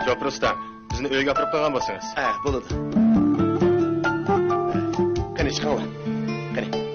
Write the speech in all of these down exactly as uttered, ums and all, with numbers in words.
شوپۇر ئۇستام، بىزنى ئۆيگە ئاپىرىپ قويغان بولسىڭىز. ھە، بولىدۇ. قېنى، چىقىڭلار. قېنى.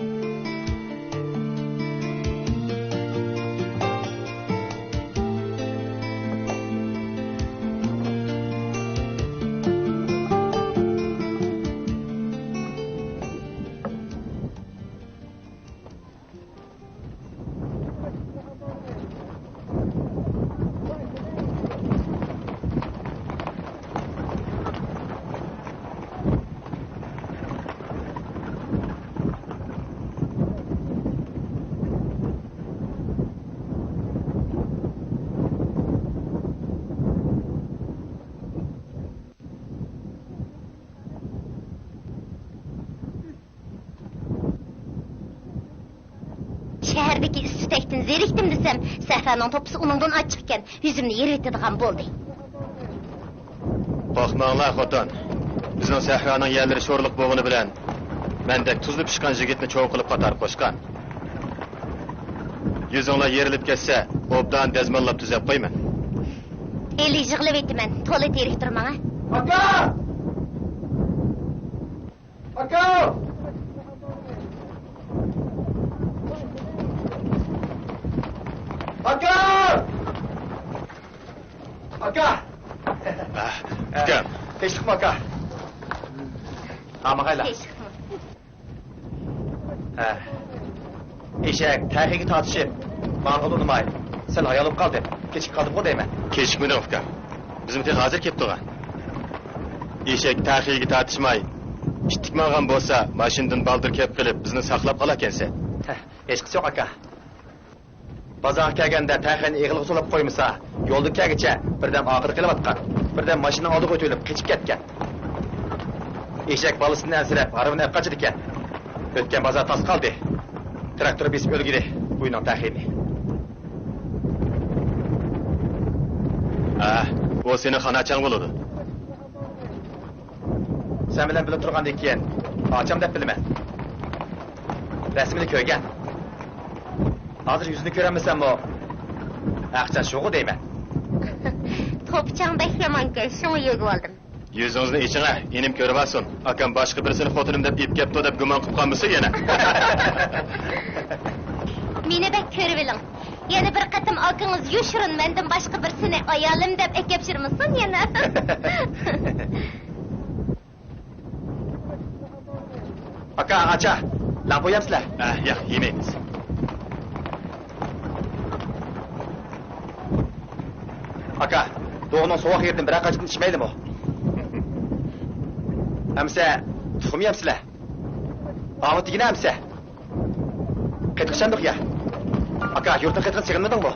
شەھەردىكى ئىس-تۈتەكتىن زېرىكتىم دېسەم، سەھرانىڭ توپىسى ئۇنىڭدىن ئاچچىق ئىكەن، يۈزۈمنى يېرىۋېتىدىغان بولدى. قورقماڭلار، خوتۇن. بىزنىڭ سەھرانىڭ يەرلىرى شورلۇق بولغىنى بىلەن، مەندەك تۇزدا پىشقان يىگىتنى چوڭ قىلىپ قاتار قوشقان. يۈزۈڭلار يېرىلىپ كەتسە، ئوبدان دەزماللاپ تۈزەپ قويىمەن. ھېلى يىغلىۋېتىمەن، تولا تىرىك تۇرماڭ، ھە؟ ئاكا! ئاكا! ئاكا! ئاكا! ئۇكام. تىنچلىقمۇ، ئاكا؟ ھامىغايلا. تىنچلىقمۇ؟ ھە. ئېشەك تەخىيگە تارتىشىپ، ماڭغىلى ئۇنىماي، سەل ھايال بولۇپ قالدىم. كېچىكىپ قالدىمغۇ دەيمەن. كېچىكمىدىڭ، ئۇكام. بىزمۇ تېخى ھازىر كەپتۇغا. ئېشەك تەخىيگە تارتىشماي، ئىتتىك ماڭغان بولسا، ماشىنىدىن بالدۇر كەپ قېلىپ، بىزنى ساقلاپ قالاركەنسەن. ھە، ھېچقىسى يوق، ئاكا. بازارغا كەلگەندە تەخىينى ئېغىلغا سولاپ قويمىسا، يولدا كەلگۈچە بىردەم ئارقىدا قېلىۋاتقان، بىردەم ماشىنىنىڭ ئالدىغا ئۆتۈۋېلىپ قېچىپ كەتكەن. ئېشەك بالىسىدىن ئەنسىرەپ، ھارۋىنى ئەپ قاچىدىكەن. ئۆتكەن بازار تاس قالدى. تىراكتور بېسىپ ئۆلگىلى بۇ يىلنىڭ تەخىيىنى. ھە، ئۇ سېنىڭ خاناچاڭ بولىدۇ. سەن بىلەن بىللە تۇرغاندىن كېيىن ئاچام دەپ بىلىمەن. رەسىمىنى كۆرگەن. ھازىر يۈزىنى كۆرەلمىسەممۇ، ھەقىچان شۇغۇ دەيمەن. توپىچاڭ بەك يامانكەن، شۇڭا يۆگىۋالدىم. يۈزىڭىزنى ئېچىڭە، ئىنىم كۆرۈۋالسۇن. ئاكام باشقا بىرسىنى خوتۇنۇم دەپ ئېلىپ كەپتۇ دەپ گۇمان قىلىپ قالمىسۇن يەنە. مېنى بەك كۆرۈۋېلىڭ. يەنە بىر قېتىم ئاكىڭىز يوشۇرۇن مەندىن باشقا بىرسىنى ئايالىم دەپ ئەكەپشۈرمىسۇن يەنە. ئاكا، ئاچا، لامپا يەمسىلەر؟ ھە، ياق، يېمەيمىز. ئاكا، دوغىنىڭ سوغۇق يېرىدىن بىرەر قاچىدىن ئىچمەيلىمۇ؟ ئەمسە، تۇخۇم يەمسىلەر؟ ئاۋۇ دېگىنە ئەمسە. قېتىق چاندۇق يە. ئاكا، يۇرتنىڭ قېتىقىنى سېغىنمىدىڭمۇ؟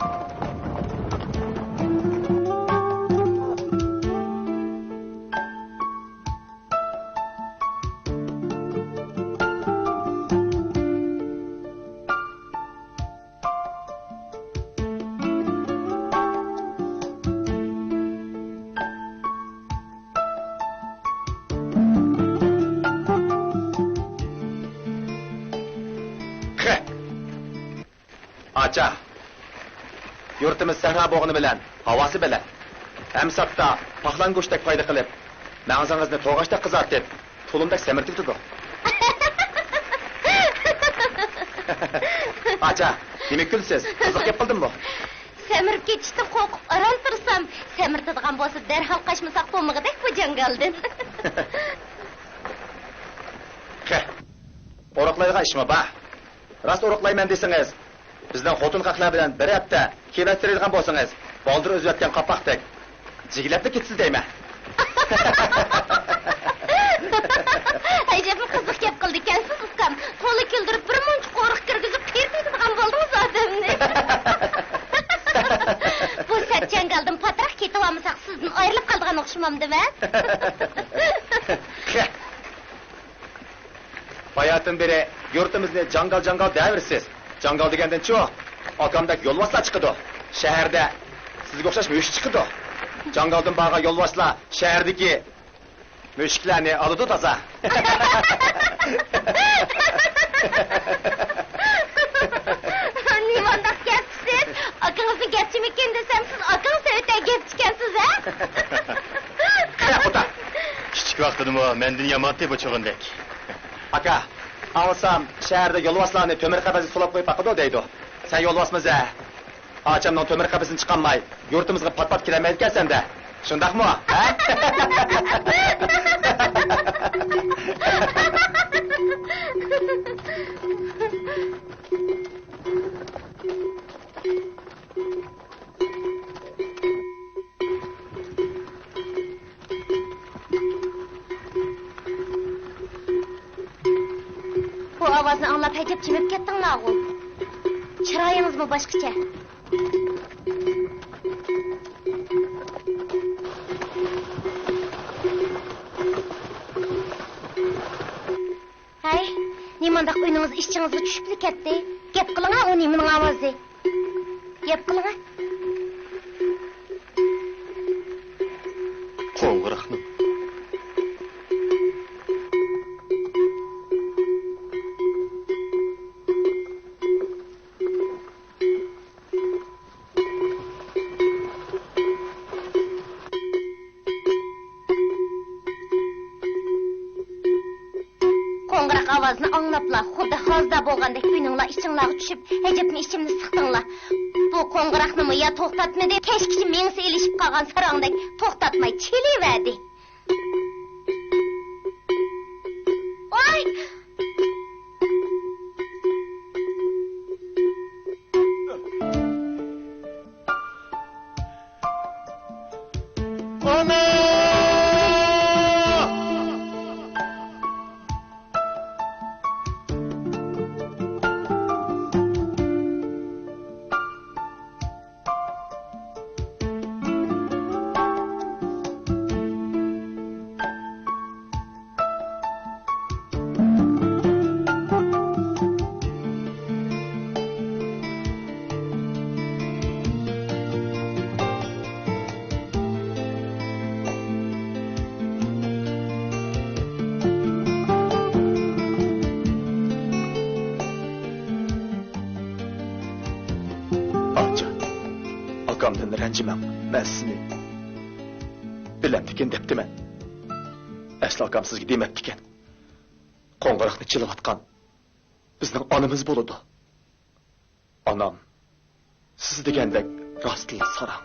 خە! ئاچا، يۇرتىمىز سەھرا بولغىنى بىلەن ھاۋاسى بەلەن، ئەمساتتا پاخلان گۆشتەك پايدا قىلىپ، مەڭزىڭىزنى توغاچتەك قىزارتىپ، تۇلۇمدەك سەمرىتىۋېتىدۇ. ئاچا، نېمە كۈلىسىز؟ قىزىق گەپ قىلدىممۇ؟ سەمرىپ كېتىشتىن قورقۇپ ئاران تۇرسام، سەمرىتىدىغان بولسا دەرھال قاچمىساق بولمىغۇدەك بۇ جاڭگالدىن. خە، ئورۇقلايدىغان ئىشمۇ بار؟ راست ئورۇقلايمەن دېسىڭىز، بىزنىڭ خوتۇن خەقلەر بىلەن بىر ھەپتە كېۋەز تېرەيدىغان بولسىڭىز، بالدۇر ئۈزۈۋەتكەن قاپاقتەك جىگىلەپلا كېتىسىز دەيمەن. ئەجەبمۇ قىزىق گەپ قىلىدىكەنسىز، ئۇكام. قولى كۈلدۈرۈپ بىر مۇنچە قورۇق كىرگۈزۈپ قېرىتىۋېتىدىغان بولدىڭىز ئادەمنى. بۇ سەت جاڭگالدىن پاتراق كېتىۋالمىساق سىزدىن ئايرىلىپ قالىدىغان ئوخشىمامدىمەن؟ باياتىن بېرى يۇرتىمىزنى جاڭگال جاڭگال دەۋېرىسىز. جاڭگال دېگەندىنچۇ، ئاكامدەك يولۋاسلار چىقىدۇ. شەھەردە سىزگە ئوخشاش مۈشۈك چىقىدۇ. جاڭگالدىن بارغان يولۋاسلار شەھەردىكى مۈشۈكلەرنى ئالىدۇ تازا. نېمانداق گەپچىسىز؟ ئاكىڭىزنى گەپچىمىكىن دېسەم، سىز ئاكىڭىز تەۋەتە گەپچىكەنسىز، ھە؟ ئىككى ۋاقتىدىمۇ مەندىن يامانتى بۇ چۇغۇندەك. ئاكا، ئاڭلىسام، شەھەردە يولۋاسلارنى تۆمۈر قەپەسكە سولاپ قويۇپ باقىدۇ دەيدۇ. سەن يولۋاسمۇ زە؟ ئاچامنىڭ تۆمۈر قەپىسىنى چىقارماي، يۇرتىمىزغا پات-پات كېلەلمەيدىكەنسەن-دە. شۇنداقمۇ؟ ھە؟ بۇ ئاۋازنى ئاڭلاپ ئەجەب جىمىپ كەتتىڭلارغۇ. چىرايىڭىزمۇ باشقىچە. ھەي، نېمانداق ئۈنىڭىز ئىچىڭىزگە چۈشۈپلا كەتتى؟ گەپ قىلىڭا، ئۇ نېمىنىڭ ئاۋازى؟ گەپ قىلىڭا. قوڭغۇراقنىڭ. قوڭغۇراق ئاۋازىنى ئاڭلاپلا، خۇددى ھازدا بولغاندەك ئۈنۈڭلار ئىچىڭلارغا چۈشۈپ، ئەجەبمۇ ئىچىمنى سىقتىڭلار. بۇ قوڭغۇراقنىمۇ يا توختاتمىدى، كەچكىچە مېڭىسى ئېلىشىپ قالغان ساراڭدەك توختاتماي چېلىۋەردى. ۋاي! ئانا! ئاچا، ئاكامدىن رەنجىمەڭ، مەن سىزنى بىلەمدىكىن دەپتىمەن. ئەسلى ئاكام سىزگە دېمەپتىكەن. قوڭغۇراقنى چېلىۋاتقان بىزنىڭ ئانىمىز بولىدۇ. ئانام سىز دېگەندەك راستلا ساراڭ.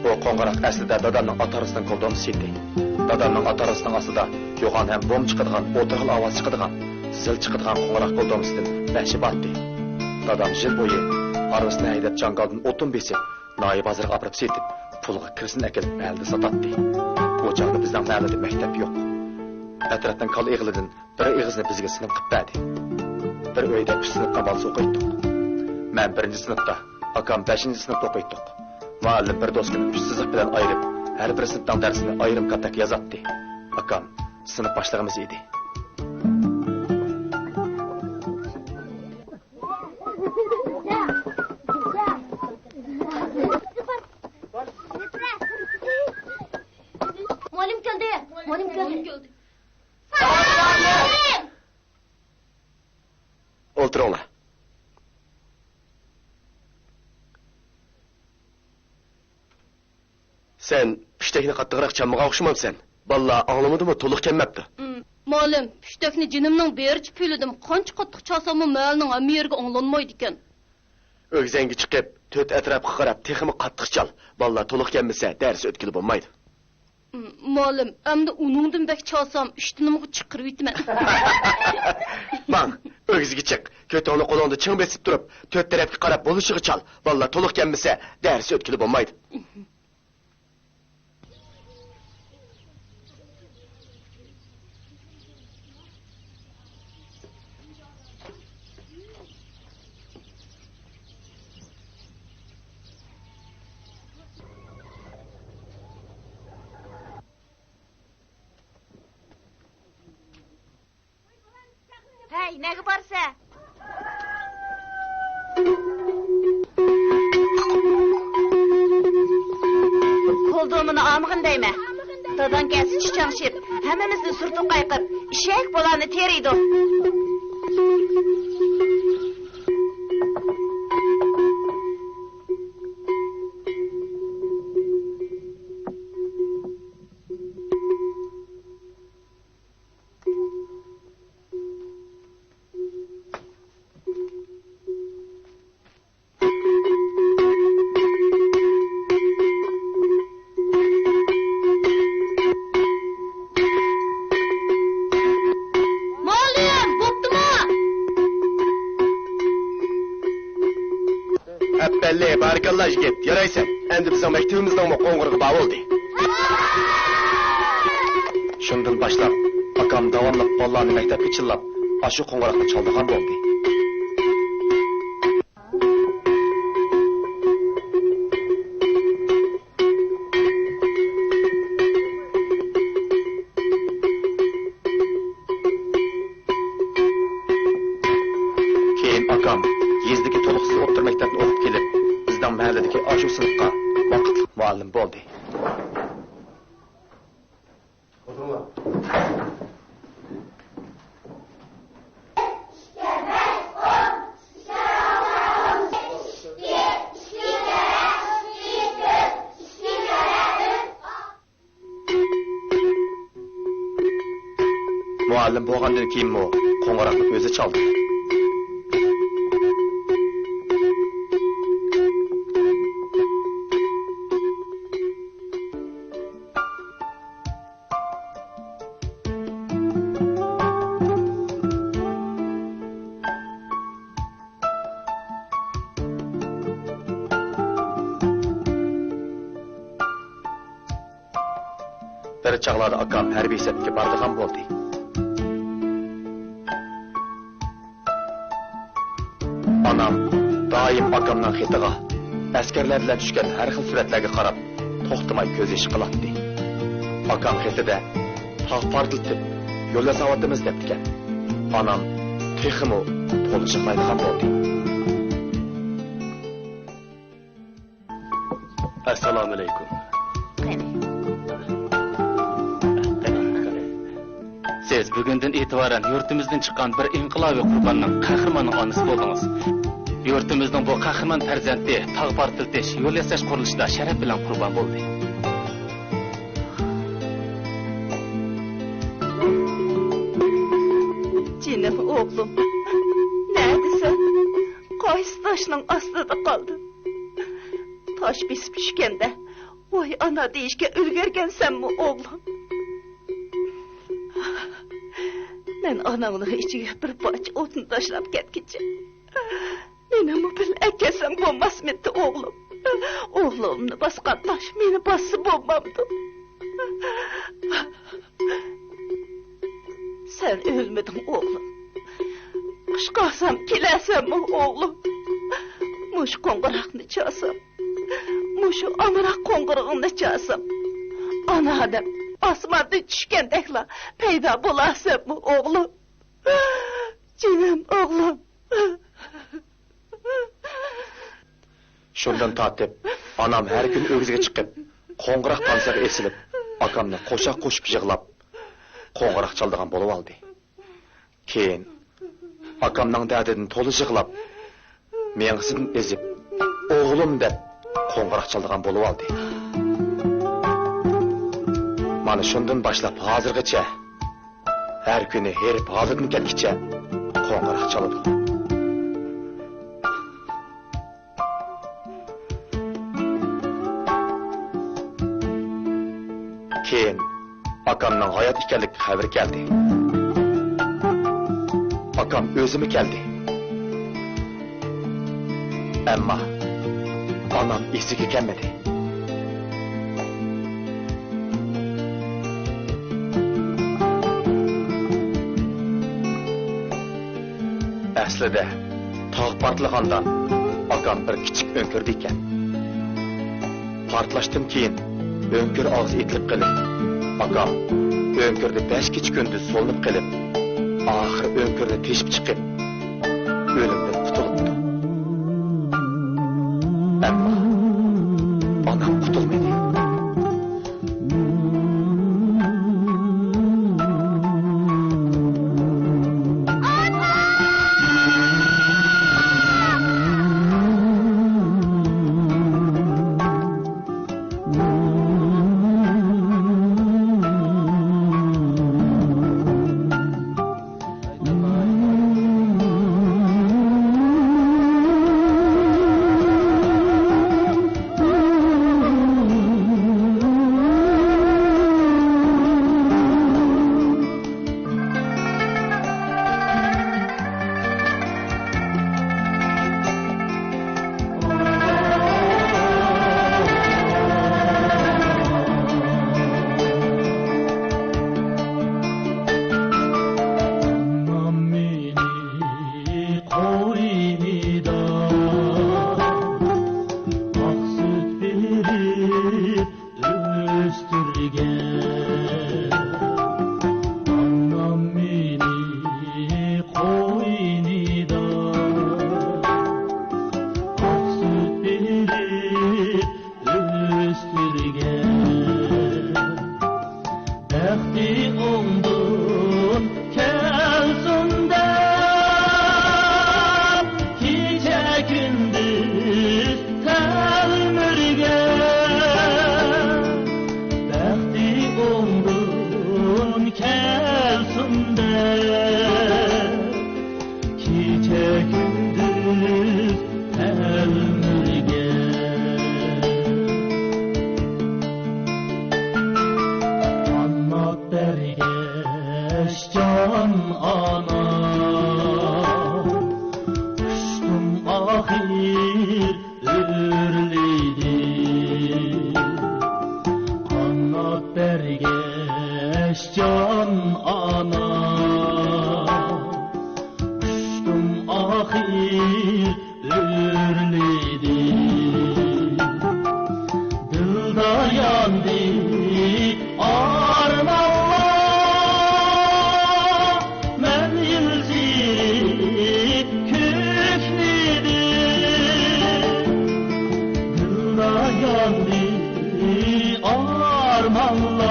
بۇ قوڭغۇراق ئەسلىدە دادامنىڭ ئات ھارۋىسىنىڭ گولدومىسى ئىدى. دادامنىڭ ئات ھارۋىسىنىڭ ئاستىدا يوغان ھەم بوم چىقىدىغان، ئوتتۇرا خىل ئاۋاز چىقىدىغان، زىل چىقىدىغان قوڭغۇراق گولدومىسىدىن بەشى بار ئىدى. دادام يىل بويى ھارۋىسىنى ھەيدەپ، جاڭگالدىن ئوتۇن بېسىپ، ناھىيە بازىرىغا ئاپىرىپ سېتىپ، پۇلغا كىرسىن ئەكېلىپ، مەھەللىدە ساتاتتى. ئۇ چاغدا بىزنىڭ مەھەللىدە مەكتەپ يوق. ئەترەتنىڭ كالا ئېغىلىدىن بىر ئېغىزنى بىزگە سىنىپ قىلىپ بەردى. بىر ئۆيدە ئۈچ سىنىپنىڭ بالىسى ئوقۇيتتۇق. مەن بىرىنچى سىنىپتا، ئاكام بەشىنچى سىنىپتا ئوقۇيتتۇق. مۇئەللىم بىر دوسكىنى ئۈچ سىزىق بىلەن ئايرىپ، ھەر بىر سىنىپنىڭ دەرسىنى ئايرىم كاتەككە يازاتتى. ئاكام سىنىپ باشلىقىمىز ئىدى. مۇئەللىم كەلدى! مۇئەللىم كەلدى! ئولتۇرۇڭلار. سەن پۈشتەكنى قاتتىقراق چالمىغان ئوخشىمامسەن؟ بالىلار ئاڭلىمىدىمۇ، تولۇق كەلمەپتۇ. ئىم، مۇئەللىم، پۈشتەكنى جېنىمنىڭ بېرىچە پۈۋلىدىم. قانچە قاتتىق چالساممۇ مەھەللىنىڭ ھەممە يېرىگە ئاڭلانمايدىكەن. ئۆگزەڭگە چىقىپ، تۆت ئەتراپقا قاراپ تېخىمۇ قاتتىق چال. بالىلار تولۇق كەلمىسە، دەرس ئۆتكىلى بولمايدۇ. م-، مۇئەللىم، ئەمدى ئۇنىڭدىن بەك چالسام، ئۈستۈنۈمغا چىقىرىۋېتىمەن. ماڭ، ئۆگزىگە چىق. كۆتۈڭنى قولۇڭدا چىڭ بېسىپ تۇرۇپ، تۆت تەرەپكە قاراپ بولۇشىغا چال. بالىلار تولۇق كەلمىسە، دەرس ئۆتكىلى بولمايدۇ. نەگە بارسە؟ كولدۇرمىنى ئالمىغىن دەيمەن. داداڭ كەلسىچە چاڭشىپ، ھەممىمىزنى سۈرتۈپ قايقىپ، ئىشەك بۇلارنى تېرىيدۇ. مۇئەللىم، بوپتۇمۇ؟ ئەپەندى، بارىكاللا يىگىت، يارايسەن. ئەمدى بىزنىڭ مەكتىۋىمىزنىڭمۇ قوڭغۇرىقى بار بولدى. شۇندىن باشلاپ، ئاكام داۋاملىق بالىلارنى مەكتەپكە چىللاپ، ئاشۇ قوڭغۇراقنى چالىدىغان بولدى. كېيىن ئاكام يېزىدىكى تولۇقسىز ئوتتۇرا مەكتەپنى ئوقۇپ كېلىپ، بىزنىڭ مەھەللىدىكى ئاشۇ سىنىپقا ۋاقىتلىق مۇئەللىم بولدى. مۇئەللىم بولغاندىن كېيىنمۇ قوڭغۇراقنى ئۆزى چالدى. بىر چاغلاردا ئاكام ھەربىي سەپكە بارىدىغان بولدى. ئانام دائىم ئاكامنىڭ خېتىغا، ئەسكەرلەر بىلەن چۈشكەن ھەر خىل سۈرەتلەرگە قاراپ، توختىماي كۆز يېشى قىلاتتى. ئاكام خېتىدە تاغ پارتلىتىپ، يول ياساۋاتىمىز دەپتىكەن. ئانام تېخىمۇ تولا يىغلايدىغان بولدى. ئەسسالامۇئەلەيكۇم. قېنى. سىز بۈگۈندىن ئېتىبارەن يۇرتىمىزدىن چىققان بىر ئىنقىلابىي قۇرباننىڭ، قەھرىماننىڭ ئانىسى بولدىڭىز. يۇرتىمىزنىڭ بۇ قەھرىمان پەرزەنتى تاغ پارتلىتىش، يول ياساش قۇرۇلۇشىدا شەرەپ بىلەن قۇربان بولدى. جېنىم ئوغلۇم، نەدىسەن؟ قايسى تاشنىڭ ئاستىدا قالدىڭ؟ تاش بېسىپ چۈشكەندە، ۋاي ئانا دېيىشكە ئۈلگۈرگەنسەنمۇ، ئوغلۇم؟ مەن ئاناڭنىڭ ئىچىگە بىر پارچە ئوتنى تاشلاپ كەتكىچە، مېنىمۇ بىللە ئەكەتسەڭ بولماسمىدى، ئوغلۇم؟ ئوغلۇمنى باسقان تاش مېنى باسسا بولمامدۇ؟ سەن ئۆلمىدىڭ، ئوغلۇم. قۇش قاقسام كېلەرسەنمۇ، ئوغلۇم؟ مۇشۇ قوڭغۇراقنى چالسام، مۇشۇ ئامراق قوڭغۇرىقىڭنى چالسام، ئانا دەپ ئاسماندىن چۈشكەندەكلا پەيدا بولارسەنمۇ، ئوغلۇم؟ جېنىم ئوغلۇم. شۇندىن تارتىپ، ئانام ھەر كۈنى ئۆگزىگە چىقىپ، قوڭغۇراق تانسىغا ئېسىلىپ، ئاكامنى قوشاق قوشۇپ يىغلاپ، قوڭغۇراق چالىدىغان بولۇۋالدى. كېيىن ئاكامنىڭ دەردىدىن تولا يىغلاپ، مېڭىسىدىن ئېزىپ، «ئوغلۇم» دەپ قوڭغۇراق چالىدىغان بولۇۋالدى. مانا شۇندىن باشلاپ ھازىرغىچە ھەر كۈنى ھېرىپ ھالىدىن كەتكىچە قوڭغۇراق چالىدۇ. كېيىن ئاكامنىڭ ھايات ئىكەنلىكى خەۋىرى كەلدى. ئاكام ئۆزىمۇ كەلدى. ئەمما ئانام ئېسىگە كەلمىدى. ئەسلىدە تاغ پارتلىغاندا ئاكام بىر كىچىك ئۆڭكۈردە ئىكەن. پارتلاشتىن كېيىن ئۆڭكۈر ئاغزى ئېتىلىپ قېلىپ، ئاكام ئۆڭكۈردە بەش كېچە كۈندۈز سولىنىپ قېلىپ، ئاخىر ئۆڭكۈرنى تېشىپ چىقىپ، ئۆلۈمدىن قۇتۇلۇپتۇ. ئەمما ئانام قۇتۇلمىدى. ئانام مېنى قوينىدا ئاق سۈت بېرىپ ئۆستۈرگەن. ئانام مېنى قوينىدا ئاق سۈت بېرىپ ئۆستۈرگەن. بەختى ئوڭدىن كەلسۇن دەپ، كېچە كۈندۈز تەلمۈرگەن. بەختى ئوڭدىن كەلسۇن دەپ، كېچە كۈندۈز تەلمۈرگەن. قانات بەرگەچ جان ئانا، قۇشتۇم ئاخىر ئۆرلىدى. قانات بەرگەچ جان ئانا، قۇشتۇم ئاخىر ئۆرلىدى. دىلدا ياندى ئارمانلار، مەن يىلسېرى كۆكلىدى. دىلدا ياندى ئارمانلار،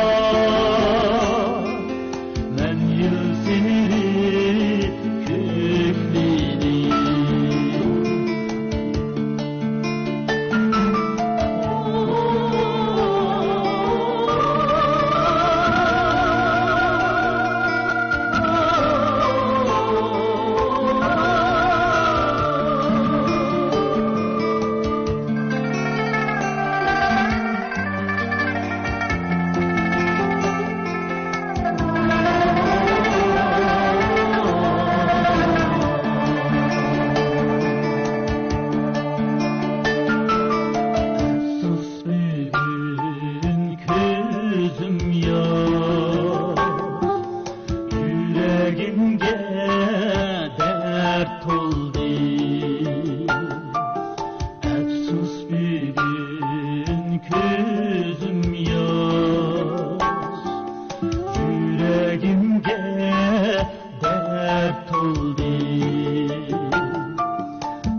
مەن يىلسېرى كۆكلىدى. ئەپسۇس، بۈگۈن كۆزۈم ياش، يۈرەگىمگە دەرد تولدى. ئەپسۇس، بۈگۈن كۆزۈم ياش، يۈرەگىمگە دەرد تولدى.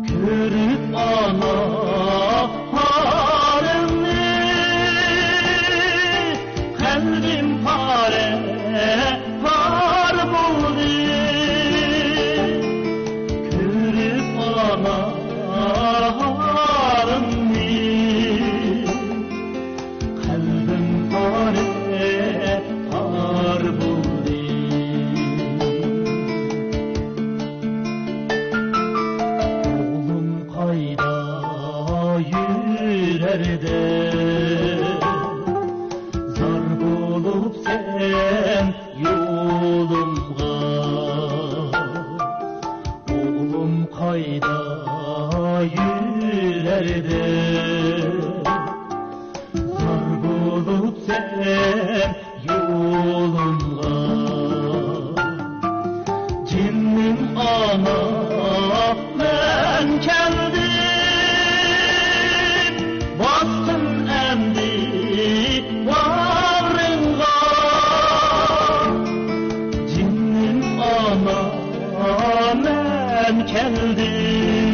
كۆرۈپ ئانا ھالىمنى، قەلبىم پارە پار بولدى. كۆرۈپ كەلدى.